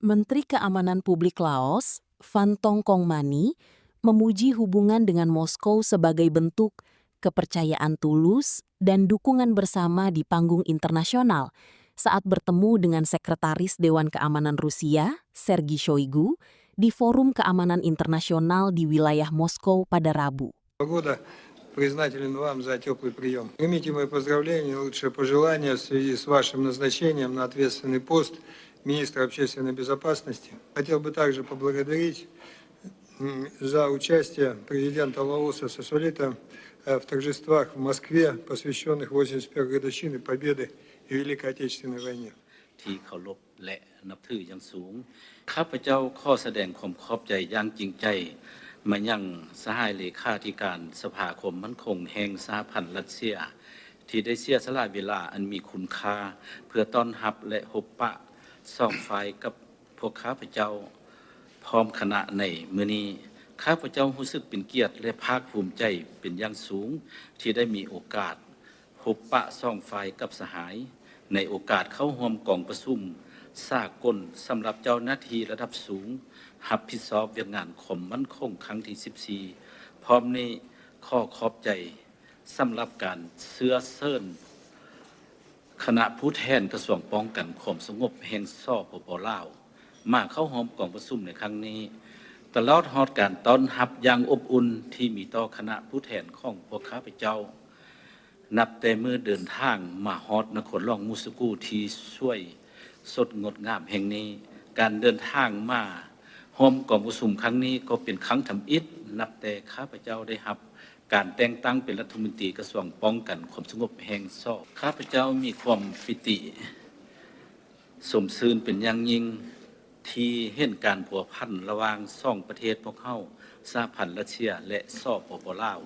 Menteri Keamanan Publik Laos, Phan Thong Kong Mani, memuji hubungan dengan Moskow sebagai bentuk kepercayaan tulus dan dukungan bersama di panggung internasional saat bertemu dengan Sekretaris Dewan Keamanan Rusia, Sergei Shoigu, di Forum Keamanan Internasional di wilayah Moskow pada Rabu. Года признателен вам за тёплый приём. Примите мои поздравления и лучшие пожелания в связи с вашим назначением на ответственный пост министра общественной безопасности. Хотел бы также поблагодарить, м, за участие президента Лаоса Сасолита, э, в торжествах в Москве, посвящённых восемьдесят первой годовщине Победы в Великой Отечественной войне. ທີ່ເຄົາລົບ ແລະ ນັບຖືຢ່າງສູງ. ຂ້າພະເຈົ້າຂໍສະແດງຄວາມຂອບໃຈຢ່າງຈິງໃຈມາຍັງສະຫາຍເລຂາທິການສະພາຄວາມໝັ້ນຄົງແຫ່ງສະຫະພັນຣັດເຊຍ ທີ່ໄດ້ເສຍສະຫຼະເວລາອັນມີຄຸນຄ່າເພື່ອຕ້ອນຮັບ ແລະ ພົບປະສອງຝ່າຍກັບພວກຂ້າພະເຈົ້າ ພ້ອມຄະນະໃນມື້ນີ້. ຂ້າພະເຈົ້າຮູ້ສຶກເປັນກຽດ ແລະ ພາກພູມໃຈເປັນຢ່າງສູງທີ່ໄດ້ມີໂອກາດ ພົບປະສອງຝ່າຍກັບສະຫາຍ ໃນໂອກາດເຂົ້າຮ່ວມກອງປະຊຸມສາກົນສຳລັບເຈົ້າໜ້າທີ່ລະດັບສູງ ຮັບຜິດຊອບວຽກງານຄວາມໝັ້ນຄົງຄັ້ງທີສິບສີ່ ພ້ອມນີ້ຂໍຂອບໃຈສຳລັບການເຊື້ອເຊີນຄະນະຜູ້ແທນກະຊວງປ້ອງກັນຄວາມສະຫງົບແຫ່ງ ສປປ ລາວ ມາເຂົ້າຮ່ວມກອງປະຊຸມໃນຄັ້ງນີ້, ຕະຫຼອດຮອດການຕ້ອນຮັບຢ່າງອົບອຸ່ນທີ່ມີຕໍ່ຄະນະຜູ້ແທນຂອງພວກຂ້າພະເຈົ້າ. ນັບແຕ່ມື້ເດີນທາງມາຮອດນະຄອນຫຼວງມົສກູທີ່ສວຍສົດງົດງາມແຫ່ງນີ້, ການເດີນທາງມາຮ່ວມກອງປະຊຸມຄັ້ງນີ້ກໍເປັນຄັ້ງທຳອິດ ນັບແຕ່ຂ້າພະເຈົ້າໄດ້ຮັບການແຕ່ງຕັ້ງເປັນລັດຖະມົນຕີກະຊວງປ້ອງກັນຄວາມສະຫງົບແຫ່ງ ສ ຂ້າພະເຈົ້າມີຄວາມປີຕິຊົມຊື່ນເປັນຢ່າງຍິ່ງ ທີ່ເຫັນການພົວພັນລະຫວ່າງສອງປະເທດພວກເຮົາ ສະຫະພັນຣັດເຊຍ ແລະ ສປປ ລາວ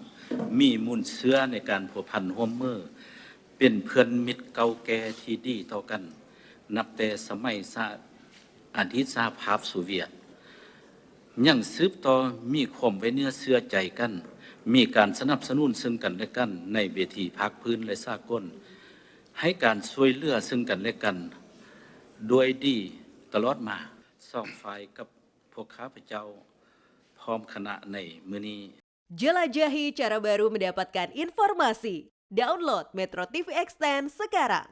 ມີມູນເຊື້ອໃນການພົວພັນຮ່ວມມື ເປັນເພື່ອນມິດເກົ່າແກ່ທີ່ດີຕໍ່ກັນ ນັບແຕ່ສະໄໝສະ ອະດີດສະຫະພາບໂຊວຽດ ຍັງສືບຕໍ່ມີຄວາມໄວ້ເນື້ອເຊື່ອໃຈກັນ, ມີການສະໜັບສະໜູນເຊິ່ງກັນແລະກັນໃນເວທີພາກພື້ນ ແລະ ສາກົນ, ໃຫ້ການຊ່ວຍເຫຼືອເຊິ່ງກັນແລະກັນດ້ວຍດີຕະຫຼອດມາ. ສອງຝ່າຍກັບພວກຂ້າພະເຈົ້າ ພ້ອມຄະນະໃນມື້ນີ້. Jelajahi cara baru mendapatkan informasi. Download Metro T V Extend sekarang.